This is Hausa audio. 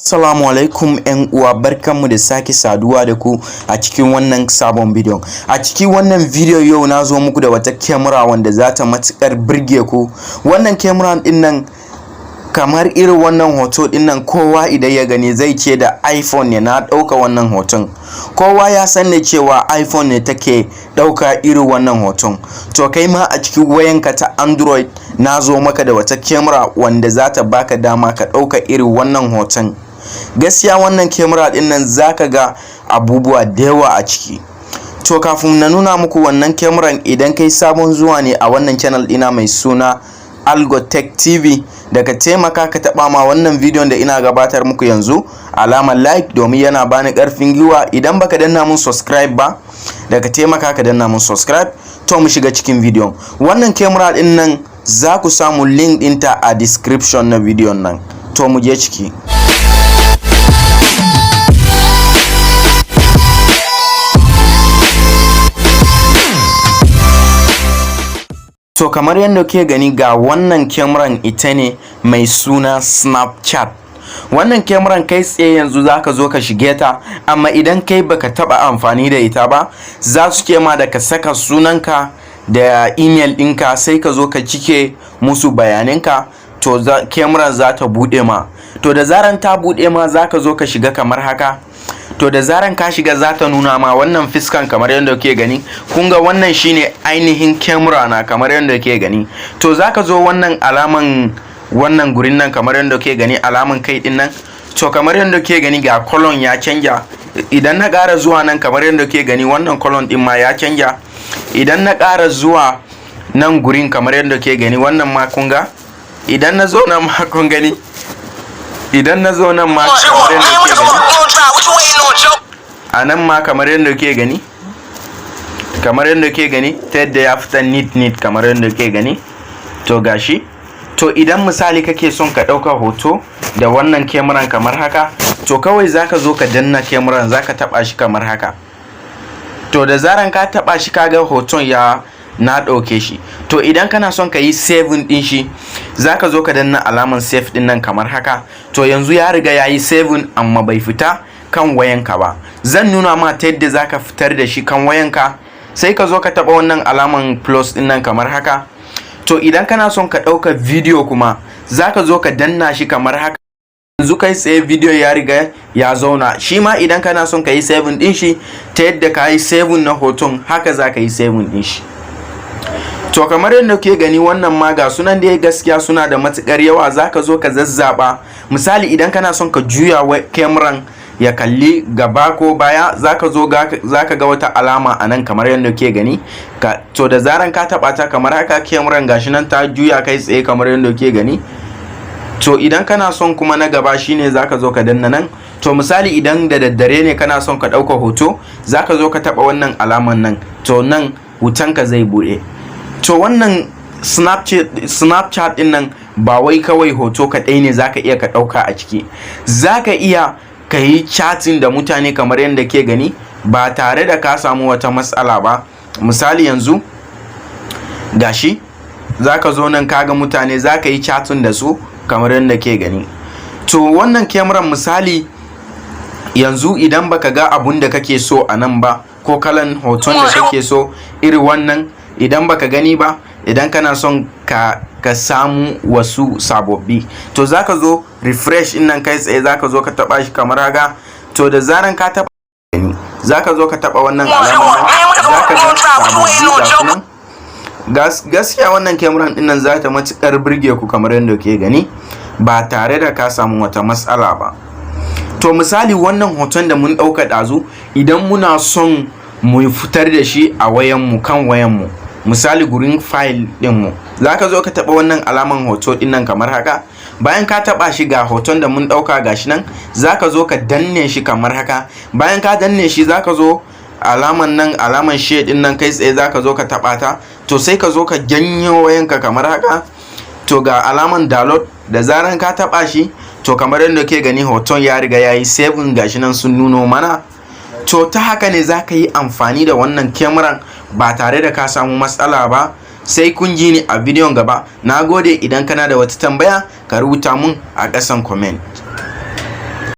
Assalamu alaikum ‘yan uwa, barkanmu da sake saduwa da ku a cikin wannan sabon bidiyon. A cikin wannan bidiyo yau na zo muku da wata kyamara wanda za ta matuƙar burge ku. Wannan kyamara ɗin nan, kamar irin wannan hoto ɗin nan, kowa idan ya gani zai ce da iPhone ne na ɗauka wannan hoton. Kowa ya san da cewa iPhone ne take ɗauka irin wannan hoton. To, kai ma a cikin wayanka ta Android na zo maka da wata kyamara wanda za ta baka dama ka ɗauka irin wannan hoton. Gaskiya wannan kyamara ɗin nan zaka ga abubuwa da yawa a ciki. To, kafin na nuna muku wannan kyamaran, idan kai sabon zuwa ne a wannan channel ɗina mai suna Algotech TV, da ka taimaka ka taɓa ma wannan bidiyon da ina gabatar muku yanzu alamar like, domin yana bani ƙarfin gwiwa. Idan baka danna mun subscribe ba, da ka taimaka ka danna mun subscribe. To, mu shiga cikin bidiyon. Wannan kyamara ɗin nan za ku samu link ɗinta a description na bidiyon nan. To, mu je ciki. To, kamar yadda kuke gani, ga wannan kyamaran, ita ne mai suna Snapchat. Wannan kyamaran kai tsaye yanzu zaka zo ka shige ta, amma idan kai baka taba amfani da ita ba, za su ce ma da ka saka sunanka da email ɗinka, sai ka zo ka cike musu bayananka. To, kyamaran za ta buɗe ma. To, da zaran ta buɗe ma, za ka zo ka shiga kamar haka. To, da zaran ka shiga, za ta nuna ma wannan fiskan kamar yadda kuke gani. Kun ga wannan shine ainihin camera na kamar yadda kuke gani. To, za ka zo wannan alaman, wannan gurin nan kamar yadda kuke gani, alaman kai din nan. To, kamar yadda kuke gani, ga colour ya canja. Idan na ƙara zuwa nan, kamar yadda kuke gani, wannan colour din ma ya canja. Idan na ƙara zuwa nan gurin, kamar yadda kuke gani, wannan ma kun ga. Idan na zo nan ma, kun gani. Idan na zo nan ma, kamar yadda kuke gani, a nan ma kamar yadda kuke gani, ta yadda ya fita neat neat kamar yadda kuke gani. To, gashi. To, idan misali kake son ka ɗauka hoto da wannan kyamaran kamar haka, to kawai zaka zo ka danna kyamaran, zaka taɓa shi kamar haka. To, da zaran ka taɓa shi, kaga hoton ya na ɗauke shi. To, idan kana son ka yi saving ɗin shi, zaka zo ka danna alaman save ɗin nan kamar haka. To, yanzu ya riga ya yi saving, amma bai fita kan wayanka ba. Zan nuna ma ta yadda zaka fitar da shi kan wayanka. Sai ka zo ka taɓa wannan alaman plus ɗin nan kamar haka. To, idan kana son ka ɗauka video kuma, zaka zo ka danna shi kamar haka. Yanzu kai tsaye video ya riga ya zauna. Shi ma idan kana son ka yi saving ɗin shi, ta yadda ka yi saving na hoton, haka za ka yi saving ɗin shi. To, kamar yadda kuke gani, wannan ma ga sunan da gaskiya suna da matukar yawa. Zaka zo ka zazzaba. Misali, idan kana son ka juya kyamaran ya kalli gaba ko baya, zaka zo zaka ga wata alama a nan kamar yadda kuke gani ka. To, da zaran ka taba ta kamar haka, kyamaran gashi nan ta juya kai tsaye kamar yadda kuke gani. To, idan kana son kuma na gaba shine zaka zo ka danna nan. To, misali idan da daddare ne kana son ka ɗauka hoto, zaka zo ka taba wannan alaman nan. To, nan hotonka zai buɗe. To, wannan Snapchat din nan ba wai kawai hoto kaɗai ne zaka iya ka ɗauka a ciki. Zaka iya ka yi chatting da mutane kamar yadda ke gani, ba tare da ka samu wata matsala ba. Misali yanzu gashi, zaka zo nan, kaga mutane, zaka yi chatting da su kamar yadda ke gani. To, wannan kyamaran, misali yanzu idan baka ga abun da kake so a nan ba, ko kalan hoton da kake so iri wannan idan baka gani ba, idan kana son ka samu wasu sababbi, to zaka zo refresh din nan kai tsaye, zaka zo ka taba shi kamar haka. To, da zaran ka taba gani, zaka zo ka taba wannan alamar nan, zaka ga sababbi ga su nan. Gaskiya wannan kyamaran din nan za ta matukar burge ku kamar yadda kuke gani, ba tare da ka samu wata matsala ba. To, misali wannan hoton da mun ɗauka ɗazu, idan muna son mu fitar da shi a wayanmu, kan wayanmu, misali gurin file ɗinmu, za ka zo ka taɓa wannan alaman hoto ɗin nan kamar haka. Bayan ka taɓa shi, ga hoton da mun ɗauka gashi nan. Za ka zo ka danne shi kamar haka. Bayan ka danne shi, za ka zo alaman nan, alaman share ɗin nan, kai tsaye za ka zo ka taɓa ta. To, sai ka zo ka janyo wayanka kamar haka. To, ga alaman download. Da zaran ka taɓa shi, to kamar yadda ke gani, hoton ya riga ya yi saving, gashi nan sun nuno mana. To, ta haka ne za ka yi amfani da wannan kyamaran ba tare da ka samu matsala ba. Sai kun ji ni a bidiyon gaba. Na gode. Idan kana da wata tambaya, ka rubuta mun a ƙasan comment.